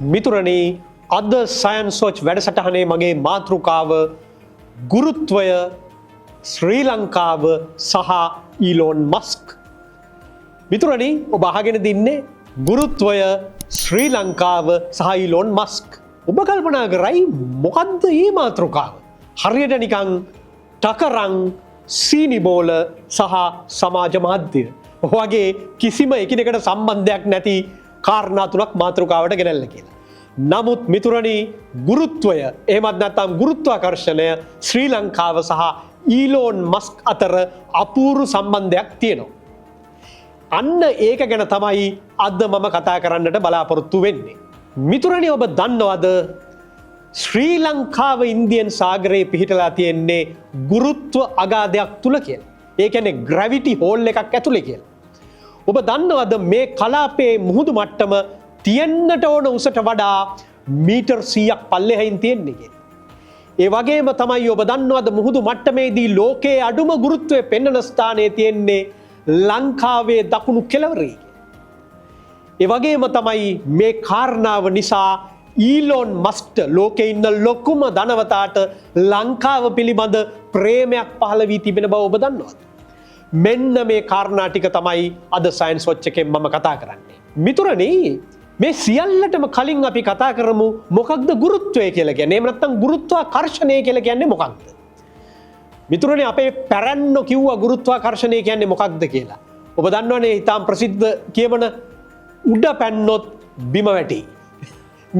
මිතුරනි, අද science watch වැඩසටහනේ මගේ මාතෘකාව ගුරුත්වය, ශ්‍රී ලංකාව සහ ඊලෝන් මස්ක්. මිතුරනි, ඔබ අහගෙන ඉන්නේ ගුරුත්වය, ශ්‍රී ලංකාව සහ ඊලෝන් මස්ක්. ඔබ කල්පනා කරයි මොකද්ද මේ මාතෘකාව? හරියට නිකන් ටකරං, සීනි බෝල සහ සමාජ මාධ්‍ය වගේ කිසිම එකිනෙකට සම්බන්ධයක් නැති කාරණා තුනක් මාතෘකාවට ගෙනල්ලා කියලා. නමුත් මිතුරනි, ගුරුත්වය එහෙමත් නැත්නම් ගුරුත්වාකර්ෂණය, ශ්‍රී ලංකාව සහ ඊලෝන් මස්ක් අතර අපූරු සම්බන්ධයක් තියෙනවා. අන්න ඒක ගැන තමයි අද මම කතා කරන්නට බලාපොරොත්තු වෙන්නේ. මිතුරනි, ඔබ දන්නවද ශ්‍රී ලංකාව ඉන්දියන් සාගරයේ පිහිටලා තියෙන්නේ ගුරුත්ව අගාධයක් තුල කියලා? ඒ කියන්නේ ග්‍රැවිටි හෝල් එකක් ඇතුලේ කියලා. ඔබ දන්නවද මේ කලාපයේ මුහුදු මට්ටම තියෙන්නට ඕන උසට වඩා මීටර් 100ක් පල්ලෙහායින් තියෙන්නේ කියලා? ඒ වගේම තමයි ඔබ දන්නවද මුහුදු මට්ටමේදී ලෝකයේ අඩුම ගුරුත්වය පෙන්වන ස්ථානයේ තියෙන්නේ ලංකාවේ දකුණු කෙළවරේ කියලා? ඒ වගේම තමයි මේ කාරණාව නිසා ඊලෝන් මස්ක්ට, ලෝකේ ඉන්න ලොකුම ධනවතාට, ලංකාව පිළිබඳ ප්‍රේමයක් පහළ වී තිබෙන බව ඔබ දන්නවද? මෙන්න මේ කාරණා ටික තමයි අද සයන්ස් වොච් එකෙන් මම කතා කරන්නේ. මිතුරනි, මේ සියල්ලටම කලින් අපි කතා කරමු මොකක්ද ගුරුත්වය කියලා කියන්නේ. එහෙම නැත්නම් ගුරුත්වාකර්ෂණය කියලා කියන්නේ මොකක්ද? මිතුරනි, අපේ පැරැන්නෝ කිව්වා ගුරුත්වාකර්ෂණය කියන්නේ මොකක්ද කියලා. ඔබ දන්නවනේ ඉතාම ප්‍රසිද්ධ කියමන, උඩ පැන්නොත් බිම වැටේ.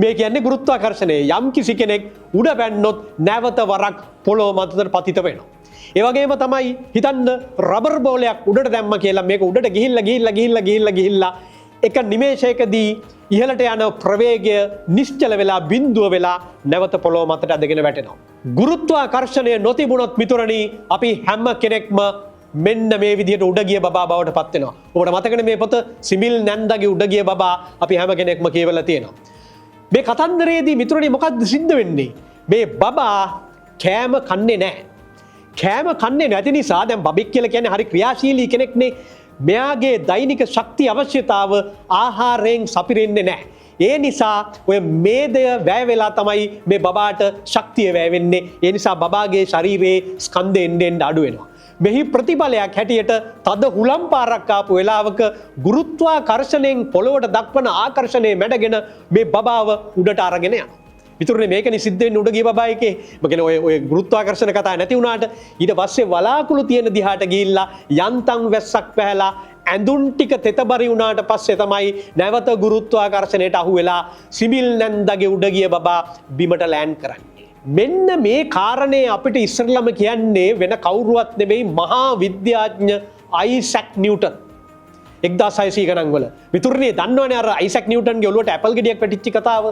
මේ කියන්නේ ගුරුත්වාකර්ෂණය. යම් කිසි කෙනෙක් උඩ පැන්නොත් නැවත වරක් පොළොව මතට පතිත වෙනවා. ඒ වගේම තමයි හිතන්න රබර් බෝලයක් උඩට දැම්ම කියලා. මේක උඩට ගිහිල්ලා ගිහිල්ලා ගිහිල්ලා ගිහිල්ලා ගිහිල්ලා එක නිමේෂයකදී ඉහළට යන ප්‍රවේගය නිශ්චල වෙලා, බිඳුව වෙලා නැවත පොළොව මතට ඇදගෙන වැටෙනවා. ගුරුත්වාකර්ෂණය නොතිබුණොත් මිතුරනි, අපි හැම කෙනෙක්ම මෙන්න මේ විදිහට උඩ ගිය බබා බවට පත් වෙනවා. ඔබට මතකනේ මේ පොත, සිමිල් නැන්දගේ උඩ ගිය බබා, අපි හැම කෙනෙක්ම කියවලා තියෙනවා. මේ කතන්දරයේදී මිතුරනි, මොකක්ද සිද්ධ වෙන්නේ? මේ බබා කෑම කන්නේ නැහැ. කෑම කන්නේ නැති නිසා, දැන් බබෙක් කියලා කියන්නේ හරි ක්‍රියාශීලී කෙනෙක්නේ. මෙයාගේ දෛනික ශක්ති අවශ්‍යතාව ආහාරයෙන් සපිරෙන්නේ නැහැ. ඒ නිසා ඔය මේදය වැය වෙලා තමයි මේ බබාට ශක්තිය වැය වෙන්නේ. ඒ නිසා බබාගේ ශරීරයේ ස්කන්ධ එන්න එන්න අඩු වෙනවා. මෙහි ප්‍රතිඵලයක් හැටියට තද හුලම් පාරක් ආපු වෙලාවක ගුරුත්වාකර්ෂණයෙන් පොළොවට දක්වන ආකර්ෂණය මැඩගෙන මේ බබාව උඩට අරගෙන යනවා. මිතුරනේ, මේකනේ සිද්ධ වෙන්නේ උඩ ගිය බබා එකේ. මම කියන්නේ ඔය ඔය ගුරුත්වාකර්ෂණ කතා නැති වුණාට ඊට පස්සේ වලාකුළු තියෙන දිහාට ගිහිල්ලා යන්තම් වැස්සක් වැහැලා ඇඳුම් ටික තෙතබරි වුණාට පස්සේ තමයි නැවත ගුරුත්වාකර්ෂණයට අහු වෙලා සිමිල් නැන්දගේ උඩ ගිය බබා බිමට ලෑන්ඩ් කරන්නේ. මෙන්න මේ කාරණේ අපිට ඉස්සරලම කියන්නේ වෙන කවුරුවත් නෙවෙයි, මහා විද්‍යාඥ අයිසැක් නිව්ටන්. 1600 ගණන් වල. මිතුරනේ, දන්නවනේ අර අයිසැක් නිව්ටන්ගේ ඔළුවට ඇපල් ගෙඩියක් වැටිච්ච කතාව.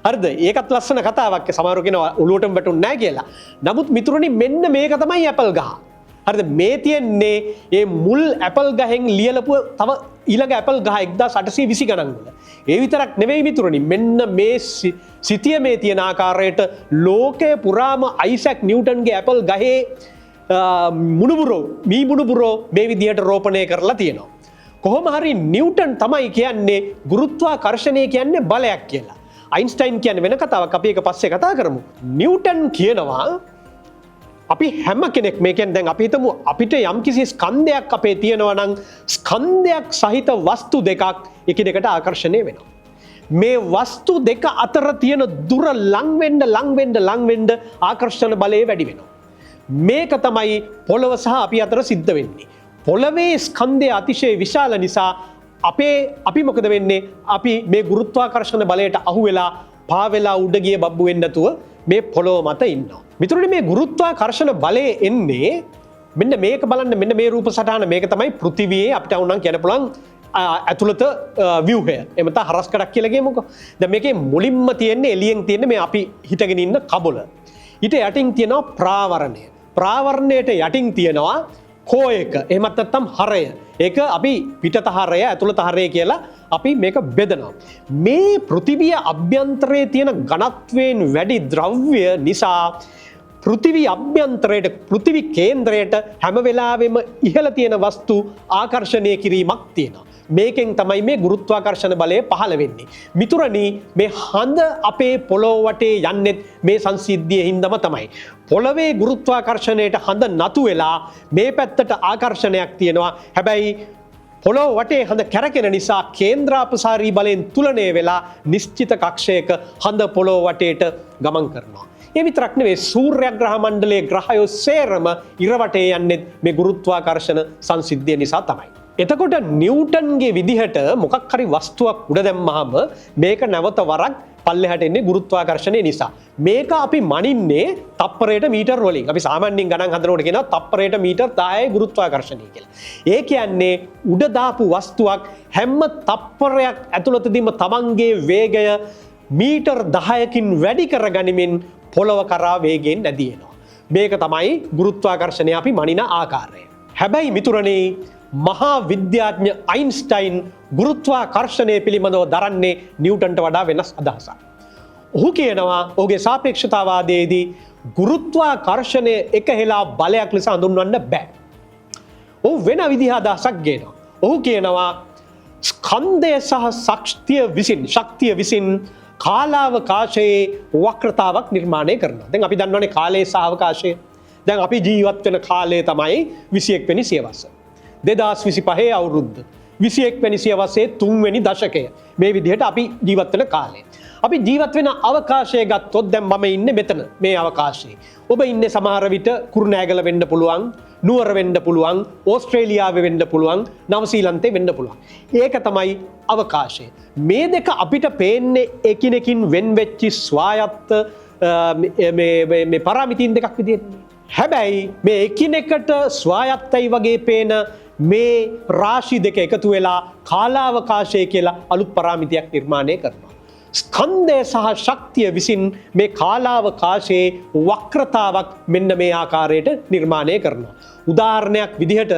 හරිද? ඒකත් ලස්සන කතාවක්. සමහරව කියනවා ඔළුවටම වැටුන්නේ නැහැ කියලා. නමුත් මිතුරනි, මෙන්න මේක තමයි ඇපල් ගහ. හරිද? මේ තියෙන්නේ ඒ මුල් ඇපල් ගහෙන් ලියලපු තව ඊළඟ ඇපල් ගහ 1820 ගණන් වල. ඒ විතරක් නෙවෙයි මිතුරනි, මෙන්න මේ සිතියමේ තියෙන ආකාරයට ලෝකය පුරාම අයිසැක් නිව්ටන්ගේ ඇපල් ගහේ මුණුබුරෝ, මී මුණුබුරෝ මේ විදිහට රෝපණය කරලා තියෙනවා. කොහොම හරි නිව්ටන් තමයි කියන්නේ ගුරුත්වාකර්ෂණය කියන්නේ බලයක් කියලා. අයින්ස්ටයින් කියන්නේ වෙන කතාවක්, අපි ඒක පස්සේ කතා කරමු. නිව්ටන් කියනවා අපි හැම කෙනෙක්, මේ කියන්නේ දැන් අපි හිතමු අපිට යම්කිසි ස්කන්ධයක් අපේ තියෙනවා නම්, ස්කන්ධයක් සහිත වස්තු දෙකක් එකිනෙකට ආකර්ෂණය වෙනවා. මේ වස්තු දෙක අතර තියෙන දුර ලං වෙන්න ලං වෙන්න ලං වෙන්න ආකර්ෂණ බලය වැඩි වෙනවා. මේක තමයි පොළව සහ අපි අතර සිද්ධ වෙන්නේ. පොළවේ ස්කන්ධය අතිශය විශාල නිසා අපි මොකද වෙන්නේ? අපි මේ ගුරුත්වාකර්ෂණ බලයට අහු වෙලා පා වෙලා උඩ ගිය බබ්බු වෙන්නේ නැතුව මේ පොළොව මත ඉන්නවා. මිතුරනි, මේ ගුරුත්වාකර්ෂණ බලය එන්නේ මෙන්න මේක බලන්න, මෙන්න මේ රූප සටහන. මේක තමයි පෘථිවියේ අපිට වුණනම් කියන්න පුළුවන් ඇතුළත ව්‍යුහය. එහෙම නැත්නම් හරස් කඩක් කියලා කියමුකෝ. දැන් මේකේ මුලින්ම තියෙන්නේ, එළියෙන් තියෙන්නේ මේ අපි හිටගෙන ඉන්න කබොල. ඊට යටින් තියෙනවා ප්‍රාවරණය. ප්‍රාවරණයට යටින් තියෙනවා කෝ එක. එහෙමත් නැත්නම් හරය. ඒක අපි පිටත හරය, ඇතුළත හරය කියලා අපි මේක බෙදනවා. මේ පෘථිවිය අභ්‍යන්තරයේ තියෙන ඝනත්වයෙන් වැඩි ද්‍රව්‍ය නිසා පෘථිවි අභ්‍යන්තරයට, පෘථිවි කේන්ද්‍රයට හැම වෙලාවෙම ඉහළ තියෙන වස්තු ආකර්ෂණය කිරීමක් තියෙනවා. මේකෙන් තමයි මේ ගුරුත්වාකර්ෂණ බලය පහළ වෙන්නේ. මිතුරනි, මේ හඳ අපේ පොළොව වටේ යන්නෙත් මේ සංසිද්ධිය හින්දාම තමයි. පොළවේ ගුරුත්වාකර්ෂණයට හඳ නතු වෙලා මේ පැත්තට ආකර්ෂණයක් තියෙනවා. හැබැයි පොළොව වටේ හඳ කැරකෙන නිසා කේන්ද්‍රාපසාරී බලයෙන් තුලණය වෙලා නිශ්චිත කක්ෂයක හඳ පොළොව වටේට ගමන් කරනවා. ඒ විතරක් නෙවෙයි, සූර්යග්‍රහ මණ්ඩලයේ ග්‍රහයෝ සේරම ඉර වටේ යන්නේ මේ ගුරුත්වාකර්ෂණ සංසිද්ධිය නිසා තමයි. එතකොට නිව්ටන්ගේ විදිහට මොකක් හරි වස්තුවක් උඩ දැම්මහම මේක නැවත වරක් පල්ලෙහාට එන්නේ ගුරුත්වාකර්ෂණය නිසා. මේක අපි මනින්නේ තප්පරයට මීටර් වලින්. අපි සාමාන්‍යයෙන් ගණන් හදනකොට කියනවා තප්පරයට මීටර් 10 ගුරුත්වාකර්ෂණය කියලා. ඒ කියන්නේ උඩ දාපු වස්තුවක් හැම තප්පරයක් ඇතුළතදීම තමන්ගේ වේගය මීටර් 10කින් වැඩි කරගනිමින් පොළව කරා වේගයෙන් නැදී එනවා. මේක තමයි ගුරුත්වාකර්ෂණය අපි මනින ආකාරය. හැබැයි මිතුරනි, මහා විද්‍යාඥ අයින්ස්ටයින් ගුරුත්වාකර්ෂණය පිළිබඳව දරන්නේ නිව්ටන්ට වඩා වෙනස් අදහසක්. ඔහු කියනවා ඔහුගේ සාපේක්ෂතාවාදයේදී ගුරුත්වාකර්ෂණය එක හෙලා බලයක් ලෙස හඳුන්වන්න බෑ. ඔහු වෙන විදිහ අදහසක් ගේනවා. ඔහු කියනවා ස්කන්ධය සහ ශක්තිය විසින් කාලාවකාශයේ වක්‍රතාවක් නිර්මාණය කරනවා. දැන් අපි දන්නවනේ කාලය සහ අවකාශය. දැන් අපි ජීවත් වෙන කාලය තමයි 21 වෙනි සියවස. 2025 අවුරුද්ද. 21 වෙනි සියවසේ තුන්වෙනි දශකය. මේ විදිහට අපි ජීවත් වෙන කාලය. අපි ජීවත් වෙන අවකාශය ගත්තොත් දැන් මම ඉන්නේ මෙතන මේ අවකාශයේ. ඔබ ඉන්නේ සමහර විට කුරුණෑගල වෙන්න පුළුවන්, නුවර වෙන්න පුළුවන්, ඕස්ට්‍රේලියාවේ වෙන්න පුළුවන්, නවසීලන්තේ වෙන්න පුළුවන්. ඒක තමයි අවකාශය. මේ දෙක අපිට පේන්නේ එකිනෙකින් වෙන් වෙච්චි ස්වායත්ත මේ පරාමිතීන් දෙකක් විදිහට. හැබැයි මේ එකිනෙකට ස්වායත්තයි වගේ පේන මේ රාශි දෙක එකතු වෙලා කාලාවකාශය කියලා අලුත් පරාමිතියක් නිර්මාණය කරනවා. ස්කන්ධය සහ ශක්තිය විසින් මේ කාලාවකාශයේ වක්‍රතාවක් මෙන්න මේ ආකාරයට නිර්මාණය කරනවා. උදාහරණයක් විදිහට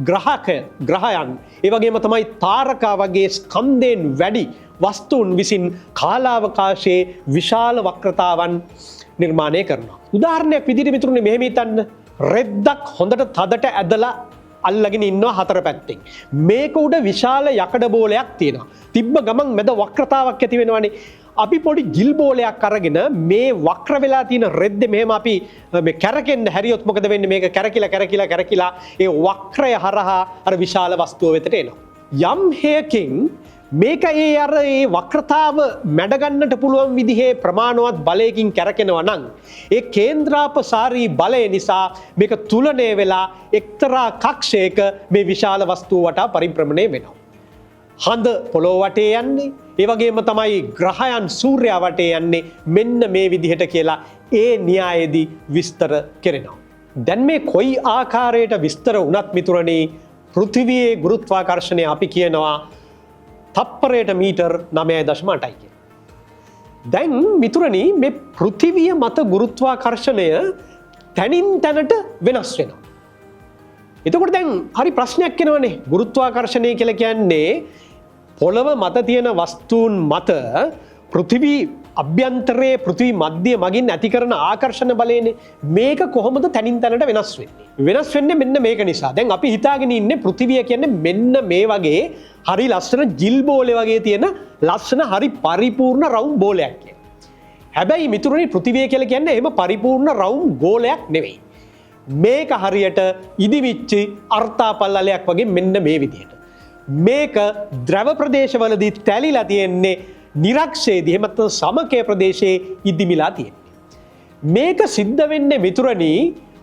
ග්‍රහයන්, ඒ වගේම තමයි තාරකා වගේ ස්කන්ධයෙන් වැඩි වස්තුන් විසින් කාලාවකාශයේ විශාල වක්‍රතාවන් නිර්මාණය කරනවා. උදාහරණයක් විදිහට මිතුරුනි මෙහෙම හිතන්න. රෙද්දක් හොඳට තදට ඇදලා අල්ලගෙන ඉන්නවා හතර පැත්තෙන්. මේක උඩ විශාල යකඩ බෝලයක් තියෙනවා. තිබ්බ ගමන් මැද වක්‍රතාවක් ඇති වෙනවනේ. අපි පොඩි ජිල් බෝලයක් අරගෙන මේ වක්‍ර වෙලා තියෙන රෙද්ද මෙහෙම අපි මේ කැරකෙන්න හැරියොත් මොකද වෙන්නේ? මේක කැරකිලා කැරකිලා කැරකිලා ඒ වක්‍රය හරහා අර විශාල වස්තුව වෙතට එනවා. යම් හේයකින් මේක ඒ අර ඒ වක්‍රතාව මැඩගන්නට පුළුවන් විදිහේ ප්‍රමාණවත් බලයකින් කැරකෙනවා නම් ඒ කේන්ද්‍රාපසාරී බලය නිසා මේක තුලණය වෙලා එක්තරා කක්ෂයක මේ විශාල වස්තුව වටා පරිභ්‍රමණය වෙනවා. හඳ පොළොව වටේ යන්නේ, ඒ වගේම තමයි ග්‍රහයන් සූර්යයා වටේ යන්නේ මෙන්න මේ විදිහට කියලා ඒ න්‍යායේදී විස්තර කෙරෙනවා. දැන් මේ කොයි ආකාරයට විස්තර වුණත් මිතුරනි, පෘථිවියේ ගුරුත්වාකර්ෂණය අපි කියනවා තප්පරයට මීටර් 9.8යි කියලා. දැන් මිතුරනි, මේ පෘථිවිය මත ගුරුත්වාකර්ෂණය තැනින් තැනට වෙනස් වෙනවා. එතකොට දැන් හරි ප්‍රශ්නයක් එනවනේ. ගුරුත්වාකර්ෂණය කියලා කියන්නේ පොළව මත තියෙන වස්තුන් මත පෘථිවි අභ්‍යන්තරයේ පෘථිවි මධ්‍ය මගින් ඇති කරන ආකර්ෂණ බලයනේ. මේක කොහොමද තැනින් තැනට වෙනස් වෙන්නේ? වෙනස් වෙන්නේ මෙන්න මේක නිසා. දැන් අපි හිතාගෙන ඉන්නේ පෘථිවිය කියන්නේ මෙන්න මේ වගේ හරි ලස්සන ජිල් බෝලේ වගේ තියෙන ලස්සන හරි පරිපූර්ණ රවුම් බෝලයක් කියලා. හැබැයි මිතුරනි, පෘථිවිය කියලා කියන්නේ එහෙම පරිපූර්ණ රවුම් ගෝලයක් නෙවෙයි. මේක හරියට ඉදිවිච්චි අර්තාපල් අලයක් වගේ මෙන්න මේ විදිහට. මේක ද්‍රව ප්‍රදේශවලදී තැලිලා තියෙන්නේ, නිරක්ෂයේදී එහෙම නැත්නම් සමකය ප්‍රදේශයේ ඉදිමිලා තියෙන්නේ. මේක සිද්ධ වෙන්නේ මිතුරනි,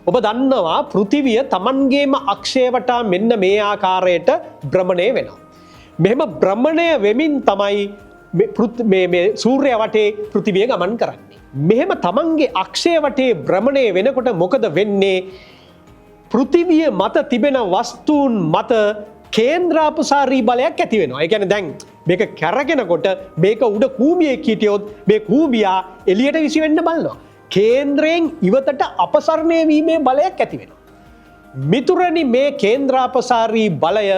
ඔබ දන්නවා පෘථිවිය තමන්ගේම අක්ෂය වටා මෙන්න මේ ආකාරයට භ්‍රමණය වෙනවා. මෙහෙම භ්‍රමණය වෙමින් තමයි මේ සූර්යයා වටේ පෘථිවිය ගමන් කරන්නේ. මෙහෙම තමන්ගේ අක්ෂය වටේ භ්‍රමණය වෙනකොට මොකද වෙන්නේ? පෘථිවිය මත තිබෙන වස්තුන් මත කේන්ද්‍රාපසාරී බලයක් ඇති වෙනවා. ඒ කියන්නේ දැන් මේක කැරගෙනකොට මේක උඩ කූඹියෙක් හිටියොත් මේ කූඹියා එළියට විසි වෙන්න බලනවා. කේන්ද්‍රයෙන් ඉවතට අපසරණය වීමේ බලයක් ඇති වෙනවා. මිතුරනි, මේ කේන්ද්‍රාපසාරී බලය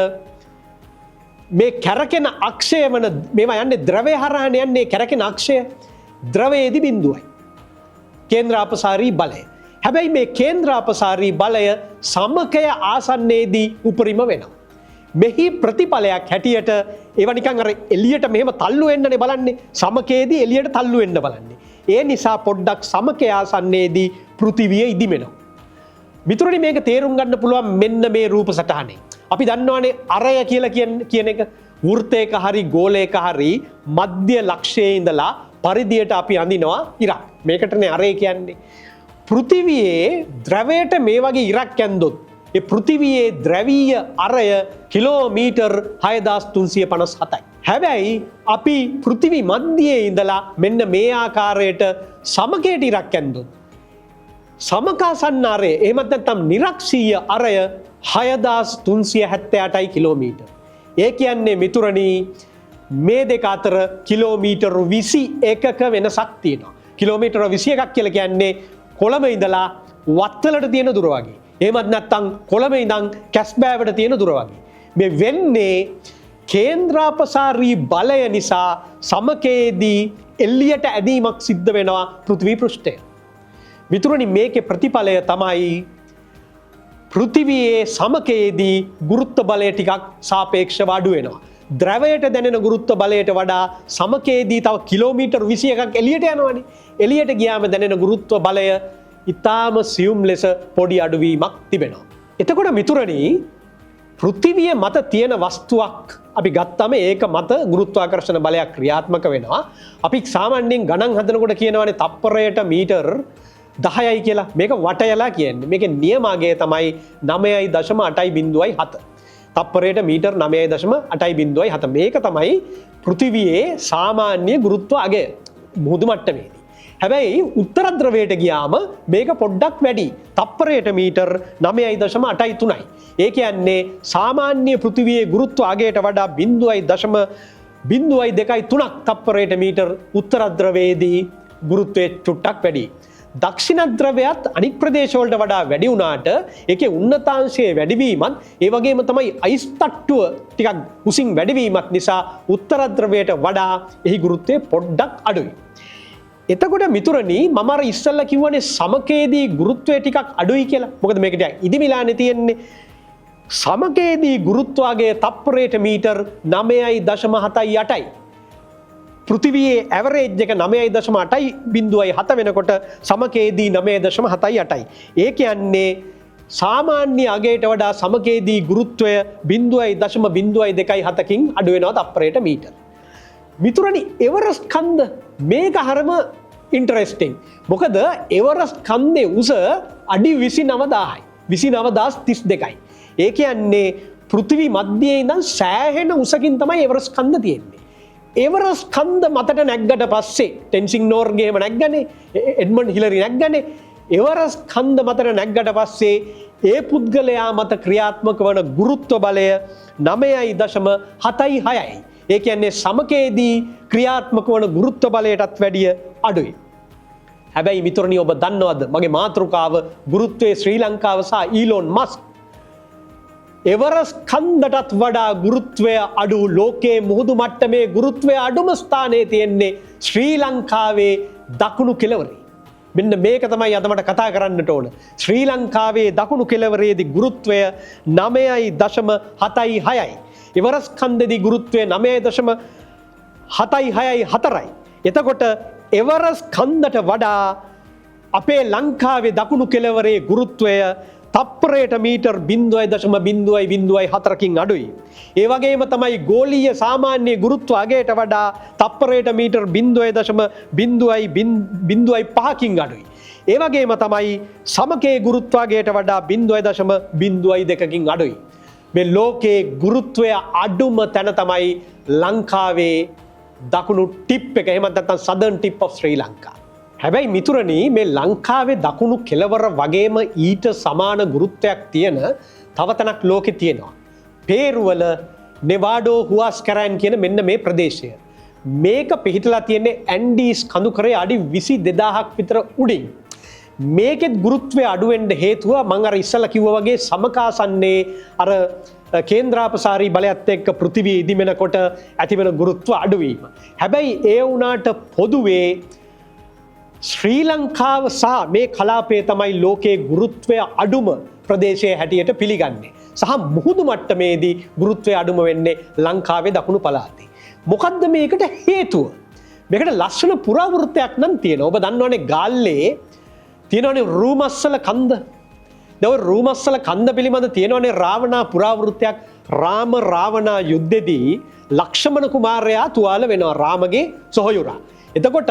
මේ කැරකෙන අක්ෂය වන මේවා යන්නේ ද්‍රවය හරහානේ යන්නේ. කැරකෙන අක්ෂය ද්‍රවයේදී බිඳුවයි. කේන්ද්‍රාපසාරී බලය. හැබැයි මේ කේන්ද්‍රාපසාරී බලය සමකය ආසන්නයේදී උපරිම වෙනවා. මෙහි ප්‍රතිඵලයක් හැටියට ඒවා නිකන් අර එළියට මෙහෙම තල්ලු වෙන්නනේ බලන්නේ. සමකයේදී එළියට තල්ලු වෙන්න බලන්නේ. ඒ නිසා පොඩ්ඩක් සමකය ආසන්නයේදී පෘථිවිය ඉදිමෙනවා. මිතුරනි, මේක තේරුම් ගන්න පුළුවන් මෙන්න මේ රූප සටහනේ. අපි දන්නවනේ අරය කියලා කියන එක. වෘත්තයක හරි ගෝලයක හරි මධ්‍ය ලක්ෂයේ ඉඳලා පරිධියට අපි අඳිනවා ඉරක්. මේකටනේ අරය කියන්නේ. පෘථිවියේ ද්‍රවයට මේ වගේ ඉරක් ඇන්දොත් ඒ පෘථිවියේ ද්‍රවීය අරය කිලෝමීටර් 6357යි. හැබැයි අපි පෘථිවි මධ්‍යයේ ඉඳලා මෙන්න මේ ආකාරයට සමකයට ඉරක් ඇන්දොත් සමකාසන්න අරය, එහෙමත් නැත්නම් නිරක්ෂීය අරය 6378යි කිලෝමීටර්. ඒ කියන්නේ මිතුරනි, මේ දෙක අතර කිලෝමීටර් 21ක වෙනසක් තියෙනවා. කිලෝමීටර් 21ක් කියලා කියන්නේ කොළඹ ඉඳලා වත්තලට තියෙන දුර වගේ. එහෙමත් නැත්නම් කොළඹ ඉඳන් කැස්බෑවට තියෙන දුර වගේ. මේ වෙන්නේ කේන්ද්‍රාපසාරී බලය නිසා සමකයේදී එළියට ඇදීමක් සිද්ධ වෙනවා පෘථිවී පෘෂ්ඨය. මිතුරනි, මේකේ ප්‍රතිඵලය තමයි පෘථිවියේ සමකයේදී ගුරුත්ව බලය ටිකක් සාපේක්ෂව අඩු වෙනවා. ද්‍රවයට දැනෙන ගුරුත්ව බලයට වඩා සමකයේදී තව කිලෝමීටර් 21ක් එළියට යනවනේ. එළියට ගියාම දැනෙන ගුරුත්ව බලය ඉතාම සියුම් ලෙස පොඩි අඩුවීමක් තිබෙනවා. එතකොට මිතුරනි, පෘථිවිය මත තියෙන වස්තුවක් අපි ගත්තම ඒක මත ගුරුත්වාකර්ෂණ බලයක් ක්‍රියාත්මක වෙනවා. අපි සාමාන්‍යයෙන් ගණන් හදනකොට කියනවනේ තප්පරයට මීටර් 10යි කියලා. මේක වටයලා කියන්නේ. මේකේ නියම අගය තමයි 9.807. තප්පරයට මීටර් 9.807. මේක තමයි පෘථිවියේ සාමාන්‍ය ගුරුත්ව අගය මුහුදු මට්ටමේදී. හැබැයි උත්තර ධ්‍රවයට ගියාම මේක පොඩ්ඩක් වැඩි. තප්පරයට මීටර් 9.83යි. ඒ කියන්නේ සාමාන්‍ය පෘථිවියේ ගුරුත්ව අගයට වඩා 0.023ක් තප්පරයට මීටර් උත්තර ධ්‍රවයේදී ගුරුත්වය චුට්ටක් වැඩි. දක්ෂිණ ධ්‍රවයත් අනික් ප්‍රදේශවලට වඩා වැඩි වුණාට ඒකේ උන්නතාංශයේ වැඩිවීමත්, ඒ වගේම තමයි අයිස් තට්ටුව ටිකක් උසින් වැඩිවීමත් නිසා උත්තර ධ්‍රවයට වඩා එහි ගුරුත්වය පොඩ්ඩක් අඩුයි. එතකොට මිතුරනි, මම අර ඉස්සෙල්ලා කිව්වනේ සමකයේදී ගුරුත්වය ටිකක් අඩුයි කියලා. මොකද මේක ටිකක් ඉදිමිලානේ තියෙන්නේ. සමකයේදී ගුරුත්වාගය තප්පරයට මීටර් 9.78යි. පෘථිවියේ ඇවරේජ් එක 9.807 වෙනකොට සමකයේදී 9.78යි. ඒ කියන්නේ සාමාන්‍ය අගයට වඩා සමකයේදී ගුරුත්වය 0.027කින් අඩු වෙනවා තප්පරයට මීටර්. මිතුරනි, එවරස්ට් කන්ද, මේක හරිම ඉන්ටරෙස්ටිං. මොකද එවරස්ට් කන්දේ උස අඩි 29,000යි. 29,032යි. ඒ කියන්නේ පෘථිවි මධ්‍යයේ ඉඳන් සෑහෙන උසකින් තමයි එවරස්ට් කන්ද තියෙන්නේ. එවරස්ට් කන්ද මතට නැග්ගට පස්සේ, ටෙන්සිං නෝර්ගේ එහෙම නැග්ගනේ, එඩ්මන්ඩ් හිලරි නැග්ගනේ. එවරස්ට් කන්ද මතට නැග්ගට පස්සේ ඒ පුද්ගලයා මත ක්‍රියාත්මක වන ගුරුත්ව බලය 9.76යි. ඒ කියන්නේ සමකයේදී ක්‍රියාත්මක වන ගුරුත්ව බලයටත් වැඩිය අඩුයි. හැබැයි මිතුරනි, ඔබ දන්නවද මගේ මාතෘකාව ගුරුත්වයේ ශ්‍රී ලංකාව සහ ඊලෝන් මස්ක්? එවරස්ට් කන්දටත් වඩා ගුරුත්වය අඩු, ලෝකයේ මුහුදු මට්ටමේ ගුරුත්වය අඩුම ස්ථානයේ තියෙන්නේ ශ්‍රී ලංකාවේ දකුණු කෙළවරේ. මෙන්න මේක තමයි අද මට කතා කරන්නට ඕන. ශ්‍රී ලංකාවේ දකුණු කෙළවරේදී ගුරුත්වය 9.76යි. එවරස්ට් කන්දේදී ගුරුත්වය 9.764යි. එතකොට එවරස්ට් කන්දට වඩා අපේ ලංකාවේ දකුණු කෙළවරේ ගුරුත්වය තප්පරයට මීටර් 0.004කින් අඩුයි. ඒ වගේම තමයි ගෝලීය සාමාන්‍ය ගුරුත්ව අගයට වඩා තප්පරයට මීටර් 0.005කින් අඩුයි. ඒ වගේම තමයි සමකයේ ගුරුත්වාගයට වඩා 0.02කින් අඩුයි. මේ ලෝකයේ ගුරුත්වය අඩුම තැන තමයි ලංකාවේ දකුණු ටිප් එක, එහෙමත් නැත්නම් සදර්න් ටිප් ඔෆ් ශ්‍රී ලංකා. හැබැයි මිතුරනි, මේ ලංකාවේ දකුණු කෙළවර වගේම ඊට සමාන ගුරුත්වයක් තියෙන තව තැනක් ලෝකේ තියෙනවා. පේරුවල නෙවාඩෝ හුවාස්කරෑන් කියන මෙන්න මේ ප්‍රදේශය. මේක පිහිටලා තියෙන්නේ ඇන්ඩීස් කඳුකරේ අඩි 22,000ක් විතර උඩින්. මේකෙත් ගුරුත්වය අඩු වෙන්න හේතුව මං අර ඉස්සෙල්ලා කිව්වා වගේ සමකාසන්නේ අර කේන්ද්‍රාපසාරී බලයත් එක්ක පෘථිවිය ඉදිමෙනකොට ඇතිවෙන ගුරුත්ව අඩුවීම. හැබැයි ඒ වුණාට පොදුවේ ශ්‍රී ලංකාව සහ මේ කලාපය තමයි ලෝකයේ ගුරුත්වය අඩුම ප්‍රදේශය හැටියට පිළිගන්නේ. සහ මුහුදු මට්ටමේදී ගුරුත්වය අඩුම වෙන්නේ ලංකාවේ දකුණු පළාතේ. මොකද්ද මේකට හේතුව? මේකට ලස්සන පුරාවෘත්තයක් නම් තියෙනවා. ඔබ දන්නවනේ ගාල්ලේ තියෙනවනේ රූමස්සල කන්ද. දැන් ඔය රූමස්සල කන්ද පිළිබඳ තියෙනවනේ රාවණා පුරාවෘත්තයක්. රාම රාවණා යුද්ධෙදී ලක්ෂ්මණ කුමාරයා තුවාල වෙනවා රාමගේ සොහොයුරා. එතකොට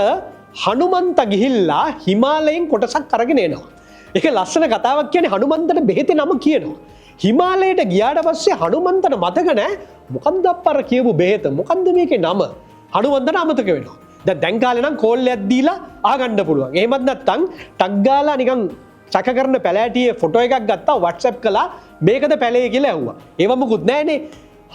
හනුමන්ත ගිහිල්ලා හිමාලයෙන් කොටසක් අරගෙන එනවා. ඒක ලස්සන කතාවක් කියන්නේ හනුමන්තට බෙහෙතේ නම කියනවා. හිමාලයට ගියාට පස්සේ හනුමන්තට මතක නෑ මොකද්ද අප්පා අර කියපු බෙහෙත, මොකද්ද මේකේ නම? හනුමන්තට අමතක වෙනවා. දැන් කාලේ නම් කෝල් එකක් දීලා ආගන්න පුළුවන්. එහෙමත් නැත්නම් ටක් ගාලා නිකන් සැක කරන පැලෑටියේ ෆොටෝ එකක් ගත්තා, WhatsApp කළා, මේකද පැලේ කියලා ඇහුවා. ඒව මොකුත් නෑනේ.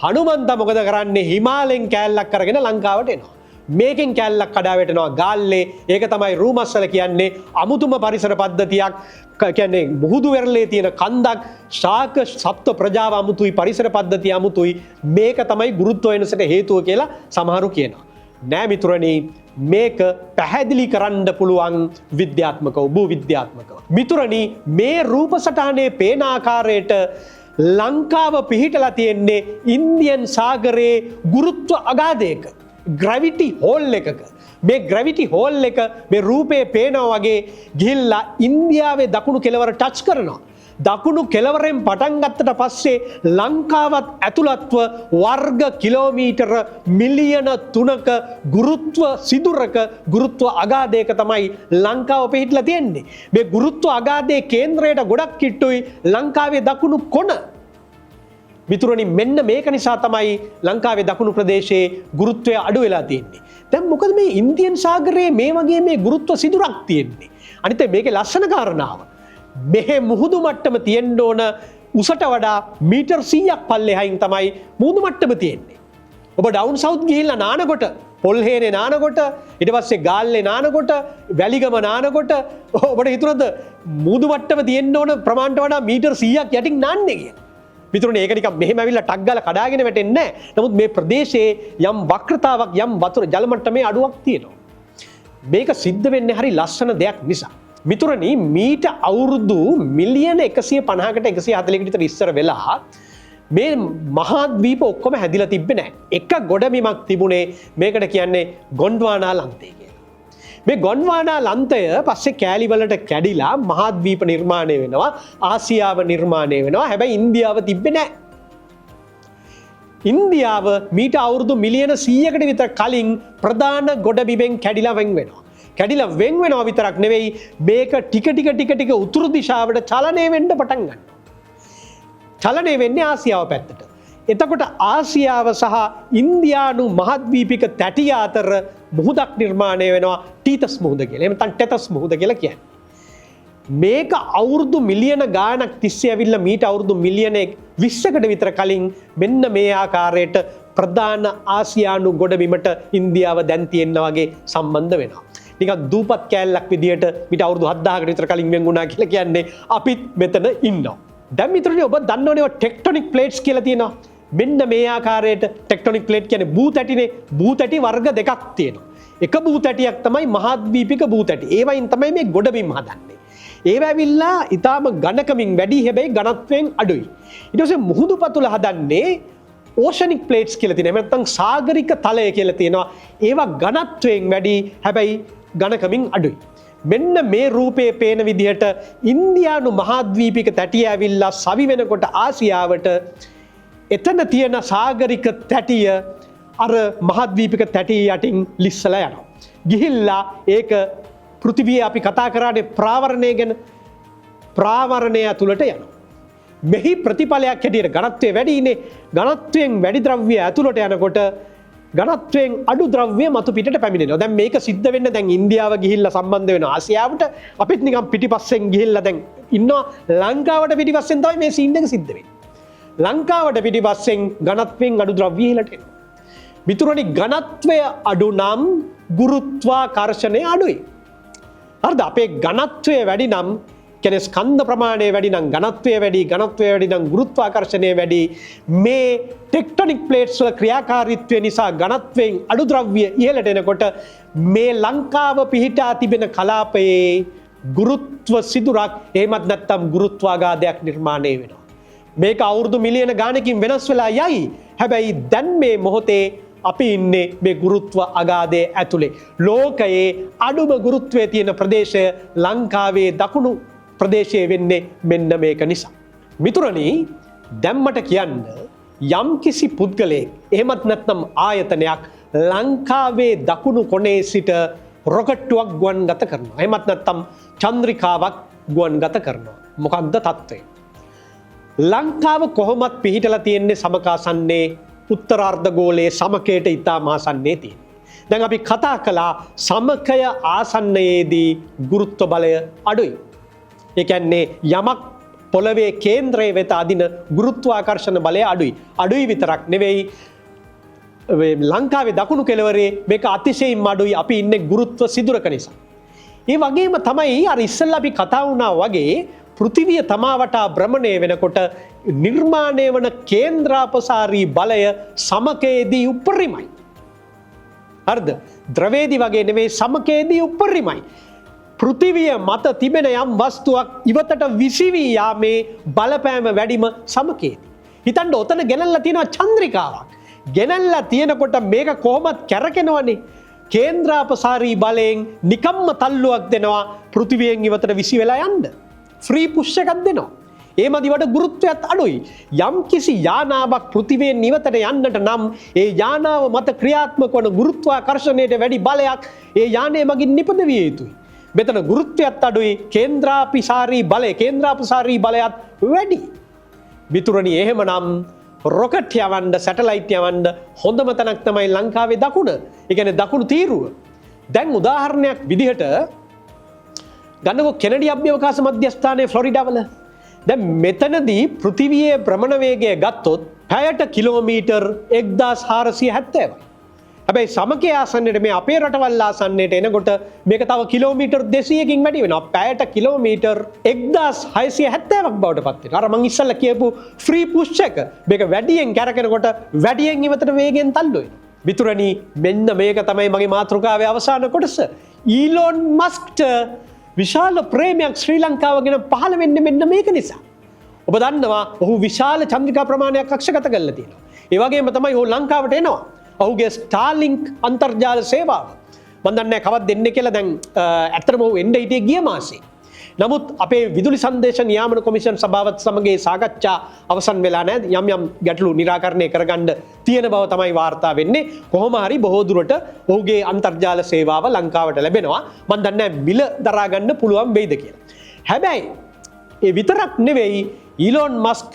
හනුමන්ත මොකද කරන්නේ? හිමාලයෙන් කෑල්ලක් අරගෙන ලංකාවට එනවා. මේකෙන් කෑල්ලක් කඩා වැටෙනවා ගාල්ලේ. ඒක තමයි රූමස්සල කියන්නේ. අමුතුම පරිසර පද්ධතියක්. කියන්නේ මුහුදු වෙරළේ තියෙන කන්දක්, ශාක සත්ව ප්‍රජාව අමුතුයි, පරිසර පද්ධතිය අමුතුයි. මේක තමයි ගුරුත්ව වෙනසට හේතුව කියලා සමහරු කියනවා. නෑ මිතුරනි, මේක පැහැදිලි කරන්න පුළුවන් විද්‍යාත්මකව, භූ විද්‍යාත්මකව. මිතුරනි, මේ රූප සටහනේ පේන ආකාරයට ලංකාව පිහිටලා තියෙන්නේ ඉන්දියන් සාගරයේ ගුරුත්ව අගාධයක, ග්‍රැවිටි හෝල් එකක. මේ ග්‍රැවිටි හෝල් එක මේ රූපේ පේනවා වගේ ගිහිල්ලා ඉන්දියාවේ දකුණු කෙළවර ටච් කරනවා. දකුණු කෙළවරෙන් පටන් ගත්තට පස්සේ ලංකාවත් ඇතුළත්ව වර්ග කිලෝමීටර මිලියන 3ක ගුරුත්ව සිදුරක, ගුරුත්ව අගාධයක තමයි ලංකාව පිහිටලා තියෙන්නේ. මේ ගුරුත්ව අගාධයේ කේන්ද්‍රයට ගොඩක් කිට්ටුයි ලංකාවේ දකුණු කොන. මිතුරනි, මෙන්න මේක නිසා තමයි ලංකාවේ දකුණු ප්‍රදේශයේ ගුරුත්වය අඩු වෙලා තියෙන්නේ. දැන් මොකද මේ ඉන්දියන් සාගරයේ මේ වගේ මේ ගුරුත්ව සිදුරක් තියෙන්නේ? අනිත් එක මේකේ ලස්සන කාරණාව, මෙහෙ මුහුදු මට්ටම තියෙන්න ඕන උසට වඩා මීටර් 100ක් පල්ලෙහායින් තමයි මුහුදු මට්ටම තියෙන්නේ. ඔබ ඩවුන් සවුත් ගිහිල්ලා නානකොට, පොල්හේනේ නානකොට, ඊට පස්සේ ගාල්ලේ නානකොට, වැලිගම නානකොට ඔබට හිතුණද මුහුදු මට්ටම තියෙන්න ඕන ප්‍රමාණයට වඩා මීටර් 100ක් යටින් නාන්නේ කියලා? මිතුරනි, ඒක නිකන් මෙහෙම ඇවිල්ලා ටක් ගාලා කඩාගෙන වැටෙන්නේ නැහැ. නමුත් මේ ප්‍රදේශයේ යම් වක්‍රතාවක්, යම් වතුර ජල මට්ටමේ අඩුවක් තියෙනවා. මේක සිද්ධ වෙන්නේ හරි ලස්සන දෙයක් නිසා. මිතුරනි, මීට අවුරුදු මිලියන 150කට 140කට විතර ඉස්සර වෙලා මේ මහාද්වීප ඔක්කොම හැදිලා තිබ්බේ නෑ. එක ගොඩබිමක් තිබුණේ, මේකට කියන්නේ ගොන්ඩ්වානා ලන්තය කියලා. මේ ගොන්ඩ්වානා ලන්තය පස්සේ කෑලි වලට කැඩිලා මහාද්වීප නිර්මාණය වෙනවා, ආසියාව නිර්මාණය වෙනවා. හැබැයි ඉන්දියාව තිබ්බේ නෑ. ඉන්දියාව මීට අවුරුදු මිලියන 100කට විතර කලින් ප්‍රධාන ගොඩබිමෙන් කැඩිලා වෙන් වෙනවා. කැඩිලා වෙන් වෙනවා විතරක් නෙවෙයි, මේක ටික ටික ටික ටික උතුරු දිශාවට චලනය වෙන්න පටන් ගන්නවා. චලනය වෙන්නේ ආසියාව පැත්තට. එතකොට ආසියාව සහ ඉන්දියානු මහද්වීපික තැටිය අතර මුහුදක් නිර්මාණය වෙනවා, ටීතස් මුහුද කියලා. එහෙම නැත්නම් ටෙතස් මුහුද කියලා කියන්නේ. මේක අවුරුදු මිලියන ගාණක් තිස්සේ ඇවිල්ලා මීට අවුරුදු මිලියන 20කට විතර කලින් මෙන්න මේ ආකාරයට ප්‍රධාන ආසියානු ගොඩබිමට ඉන්දියාව දැන් තියෙන්න වගේ සම්බන්ධ වෙනවා. නිකන් දූපත් කෑල්ලක් විදියට මීට අවුරුදු 7000කට විතර කලින් වෙන් වුණා කියලා කියන්නේ අපිත් මෙතන ඉන්නවා. දැන් මිතුරනි, ඔබ දන්නවනේ ඔය ටෙක්ටොනික් ප්ලේට්ස් කියලා තියෙනවා. මෙන්න මේ ආකාරයට ටෙක්ටොනික් ප්ලේට් කියන්නේ භූතැටිනේ. භූතැටි වර්ග දෙකක් තියෙනවා. එක භූතැටියක් තමයි මහාද්වීපික භූතැටි. ඒවයින් තමයි මේ ගොඩබිම් හදන්නේ. ඒව ඇවිල්ලා ඊටාම ඝනකමින් වැඩි, හැබැයි ඝනත්වයෙන් අඩුයි. ඊට පස්සේ මුහුදු පතුල හදන්නේ ඕෂනික් ප්ලේට්ස් කියලා තියෙනවා. එහෙම නැත්නම් සාගරික තලය කියලා තියෙනවා. ඒවා ඝනත්වයෙන් වැඩි, හැබැයි ඝනකමින් අඩුයි. මෙන්න මේ රූපයේ පේන විදිහට ඉන්දියානු මහාද්වීපික තැටිය ඇවිල්ලා සවි වෙනකොට ආසියාවට, එතන තියෙන සාගරික තැටිය අර මහද්වීපික තැටිය යටින් ලිස්සලා යනවා. ගිහිල්ලා ඒක පෘථිවිය අපි කතා කරානේ ප්‍රාවරණය ගැන, ප්‍රාවරණය ඇතුළට යනවා. මෙහි ප්‍රතිඵලයක් හැටියට ඝනත්වය වැඩිනේ. ඝනත්වයෙන් වැඩි ද්‍රව්‍ය ඇතුළට යනකොට ඝනත්වයෙන් අඩු ද්‍රව්‍ය මතු පිටට පැමිණෙනවා. දැන් මේක සිද්ධ වෙන්න දැන් ඉන්දියාව ගිහිල්ලා සම්බන්ධ වෙනවා ආසියාවට. අපිත් නිකන් පිටිපස්සෙන් ගිහිල්ලා දැන් ඉන්නවා. ලංකාවට පිටිපස්සෙන් තමයි මේ සීන් එක සිද්ධ වෙන්නේ. ලංකාවට පිටිපස්සෙන් ඝනත්වයෙන් අඩු ද්‍රව්‍ය ඉහළට එනවා. මිතුරනි, ඝනත්වය අඩු නම් ගුරුත්වාකර්ෂණය අඩුයි. හරිද? අපේ ඝනත්වය වැඩි නම්, කියන්නේ ස්කන්ධ ප්‍රමාණය වැඩි නම් ඝනත්වය වැඩි, ඝනත්වය වැඩි නම් ගුරුත්වාකර්ෂණය වැඩි. මේ ටෙක්ටොනික් ප්ලේට්ස් වල ක්‍රියාකාරීත්වය නිසා ඝනත්වයෙන් අඩු ද්‍රව්‍ය ඉහළට එනකොට මේ ලංකාව පිහිටා තිබෙන කලාපයේ ගුරුත්ව සිදුරක්, එහෙමත් නැත්නම් ගුරුත්වාඝාතයක් නිර්මාණය වෙනවා. මේක අවුරුදු මිලියන ගානකින් වෙනස් වෙලා යයි. හැබැයි දැන් මේ මොහොතේ අපි ඉන්නේ මේ ගුරුත්ව අගාධය ඇතුලේ. ලෝකයේ අඩුම ගුරුත්වය තියෙන ප්‍රදේශය ලංකාවේ දකුණු ප්‍රදේශය වෙන්නේ මෙන්න මේක නිසා. මිතුරනි, දැන් මට කියන්න, යම්කිසි පුද්ගලයෙක් එහෙමත් නැත්නම් ආයතනයක් ලංකාවේ දකුණු කොනේ සිට රොකට්ටුවක් ගුවන්ගත කරනවා. එහෙමත් නැත්නම් චන්ද්‍රිකාවක් ගුවන්ගත කරනවා. මොකක්ද තත්ත්වය? ලංකාව කොහොමත් පිහිටලා තියෙන්නේ සමකාසන්නේ උත්තරාර්ධගෝලයේ සමකයට ඉතාම ආසන්නයේ තියෙන්නේ. දැන් අපි කතා කළා සමකය ආසන්නයේදී ගුරුත්ව බලය අඩුයි. ඒ කියන්නේ යමක් පොළවේ කේන්ද්‍රය වෙත අදින ගුරුත්වාකර්ෂණ බලය අඩුයි. අඩුයි විතරක් නෙවෙයි, ලංකාවේ දකුණු කෙළවරේ මේක අතිශයින්ම අඩුයි, අපි ඉන්නේ ගුරුත්ව සිදුරක නිසා. ඒ වගේම තමයි අර ඉස්සෙල්ලා අපි කතා වුණා වගේ පෘථිවිය තමා වටා භ්‍රමණය වෙනකොට නිර්මාණය වන කේන්ද්‍රාපසාරී බලය සමකයේදී උපරිමයි. හරිද? ද්‍රවේදී වගේ නෙවෙයි, සමකයේදී උපරිමයි. පෘථිවිය මත තිබෙන යම් වස්තුවක් ඉවතට විසිවී යාමේ බලපෑම වැඩිම සමකයේදී. හිතන්න, ඔතන ගෙනල්ලා තියෙනවා චන්ද්‍රිකාවක්. ගෙනල්ලා තියෙනකොට මේක කොහොමත් කැරකෙනවනේ. කේන්ද්‍රාපසාරී බලයෙන් නිකම්ම තල්ලුවක් දෙනවා පෘථිවියෙන් ඉවතට විසි වෙලා යන්න. ෆ්‍රී පුෂ් එකක් දෙනවා. ඒ මදිවට ගුරුත්වයත් අඩුයි. යම් කිසි යානාවක් පෘථිවියෙන් ඉවතට යන්නට නම් ඒ යානාව මත ක්‍රියාත්මක වන ගුරුත්වාකර්ෂණයට වැඩි බලයක් ඒ යානය මගින් නිපදවිය යුතුයි. මෙතන ගුරුත්වයත් අඩුයි, කේන්ද්‍රාපිසාරී බලය, කේන්ද්‍රාපසාරී බලයත් වැඩි. මිතුරනි, එහෙමනම් රොකට් යවන්න, සැටලයිට් යවන්න හොඳම තැනක් තමයි ලංකාවේ දකුණ. ඒ කියන්නේ දකුණු තීරුව. දැන් උදාහරණයක් විදිහට ගන්නකො කෙනඩි අභ්‍යවකාශ මධ්‍යස්ථානයේ ෆ්ලොරිඩාවල. දැන් මෙතනදී පෘථිවියේ භ්‍රමණ වේගය ගත්තොත් පැයට කිලෝමීටර් 1470යි. හැබැයි සමකය ආසන්නයට, මේ අපේ රටවල් ආසන්නයට එනකොට මේක තව කිලෝමීටර් 200කින් වැඩි වෙනවා. පැයට කිලෝමීටර් 1670ක් බවට පත් වෙනවා. අර මං ඉස්සෙල්ලා කියපු ෆ්‍රී පුෂ් එක, මේක වැඩියෙන් කැරකෙනකොට වැඩියෙන් ඉවතට වේගයෙන් තල්ලු වෙනවා. මිතුරනි, මෙන්න මේක තමයි මගේ මාතෘකාවේ අවසාන කොටස. ඊලෝන් මස්ක්ට විශාල ප්‍රේමයක් ශ්‍රී ලංකාව ගැන පහළ වෙන්නේ මෙන්න මේක නිසා. ඔබ දන්නවා ඔහු විශාල චන්ද්‍රිකා ප්‍රමාණයක් කක්ෂගත කරලා තියෙනවා. ඒ වගේම තමයි ඔහු ලංකාවට එනවා. ඔහුගේ ස්ටාර්ලින්ක් අන්තර්ජාල සේවාව. මම දන්නේ නැහැ කවද්ද එන්නේ කියලා. දැන් ඇත්තටම ඔහු එන්න හිටියේ ගිය මාසේ. නමුත් අපේ විදුලි සංදේශ නියාමන කොමිෂන් සභාවත් සමග ඒ සාකච්ඡා අවසන් වෙලා නැහැ. යම් යම් ගැටලු නිරාකරණය කරගන්න තියෙන බව තමයි වාර්තා වෙන්නේ. කොහොම හරි බොහෝ දුරට ඔහුගේ අන්තර්ජාල සේවාව ලංකාවට ලැබෙනවා. මම දන්නේ නැහැ මිල දරා ගන්න පුළුවන් වෙයිද කියලා. හැබැයි ඒ විතරක් නෙවෙයි, ඊලෝන් මස්ක්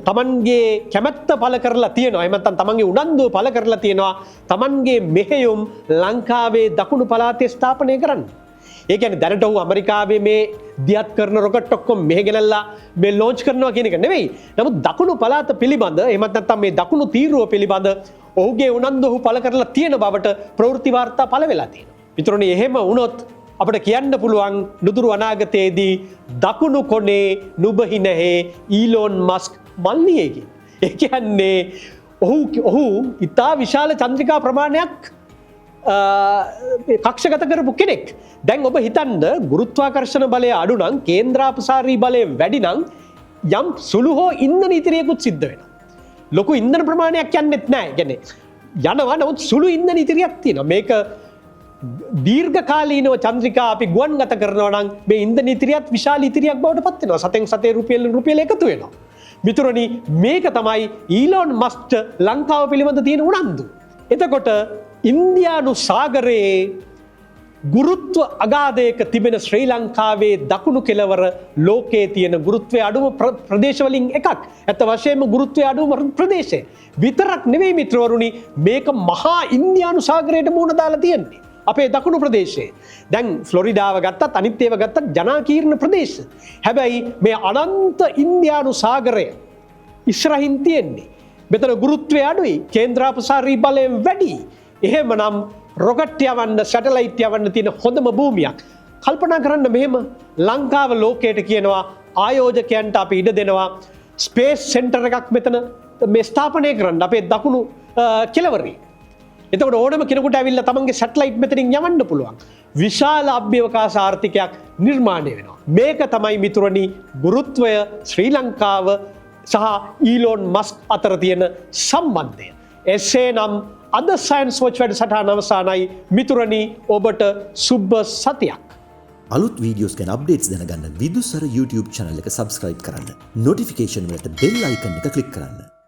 තමන්ගේ කැමැත්ත පළ කරලා තියෙනවා. එහෙම නැත්නම් තමන්ගේ උනන්දුව පළ කරලා තියෙනවා තමන්ගේ මෙහෙයුම් ලංකාවේ දකුණු පළාතේ ස්ථාපනය කරන්න. ඒ කියන්නේ දැනට ඔහු ඇමරිකාවේ මේ දියත් කරන රොකට් ඔක්කොම මෙහෙ ගෙනල්ලා මේ ලොන්ච් කරනවා කියන එක නෙවෙයි. නමුත් දකුණු පළාත පිළිබඳ, එහෙමත් නැත්නම් මේ දකුණු තීරුව පිළිබඳ ඔහුගේ උනන්දුව ඔහු පළ කරලා තියෙන බවට ප්‍රවෘත්ති වාර්තා පළ වෙලා තියෙනවා. මිතුරනි, එහෙම වුණොත් අපිට කියන්න පුළුවන් නුදුරු අනාගතයේදී දකුණු කොනේ නුබහිනහේ ඊලෝන් මස්ක් මල්ලියේ කියලා. ඒ කියන්නේ ඔහු ඔහු ඉතා විශාල චන්ද්‍රිකා ප්‍රමාණයක් කක්ෂගත කරපු කෙනෙක්. දැන් ඔබ හිතන්න, ගුරුත්වාකර්ෂණ බලය අඩු නම්, කේන්ද්‍රාපසාරී බලය වැඩි නම් යම් සුළු හෝ ඉන්ධන ඉතිරියකුත් සිද්ධ වෙනවා. ලොකු ඉන්ධන ප්‍රමාණයක් යන්නෙත් නෑ. කියන්නේ යනවා, නමුත් සුළු ඉන්ධන ඉතිරියක් තියෙනවා. මේක දීර්ඝකාලීනව චන්ද්‍රිකා අපි ගුවන්ගත කරනවා නම් මේ ඉන්ධන ඉතිරියත් විශාල ඉතිරියක් බවට පත් වෙනවා. සතෙන් සතේ රුපියල් රුපියල් එකතු වෙනවා. මිතුරනි, මේක තමයි ඊලොන් මස්ක්ට ලංකාව පිළිබඳ තියෙන උනන්දු. එතකොට ඉන්දියානු සාගරයේ ගුරුත්ව අගාධයක තිබෙන ශ්‍රී ලංකාවේ දකුණු කෙළවර ලෝකයේ තියෙන ගුරුත්වයේ අඩුම ප්‍රදේශවලින් එකක්. ඇත්ත වශයෙන්ම ගුරුත්වයේ අඩුම ප්‍රදේශය. විතරක් නෙවෙයි මිත්‍රවරුනි, මේක මහා ඉන්දියානු සාගරයට මුහුණ දාලා තියෙන්නේ. අපේ දකුණු ප්‍රදේශයේ. දැන් ෆ්ලොරිඩාව ගත්තත් අනිත් ඒවා ගත්තත් ජනාකීර්ණ ප්‍රදේශ. හැබැයි මේ අනන්ත ඉන්දියානු සාගරය ඉස්සරහින් තියෙන්නේ. මෙතන ගුරුත්වය අඩුයි, කේන්ද්‍රාපසාරී බලය වැඩි. එහෙමනම් රොකට් යවන්න, සැටලයිට් යවන්න තියෙන හොඳම භූමියක්. කල්පනා කරන්න මෙහෙම, ලංකාව ලෝකයට කියනවා ආයෝජකයන්ට අපි ඉඩ දෙනවා ස්පේස් සෙන්ටර් එකක් මෙතන මේ ස්ථාපනය කරන්න අපේ දකුණු කෙළවරේ. එතකොට ඕනම කෙනෙකුට ඇවිල්ලා තමන්ගේ සැටලයිට් මෙතනින් යවන්න පුළුවන්. විශාල අභ්‍යවකාශ ආර්ථිකයක් නිර්මාණය වෙනවා. මේක තමයි මිතුරනි, ගුරුත්වය, ශ්‍රී ලංකාව සහ ඊලෝන් මස්ක් අතර තියෙන සම්බන්ධය. එසේ නම් අද සයන්ස් වොච් වැඩසටහන අවසానයි. මිතුරනි, ඔබට සුබ සතියක්. අලුත් වීඩියෝස් ගැන අප්ඩේට්ස් දැනගන්න විදුසර YouTube channel එක subscribe කරන්න. නොටිෆිකේෂන් වලට බෙල් අයිකන් එක ක්ලික් කරන්න.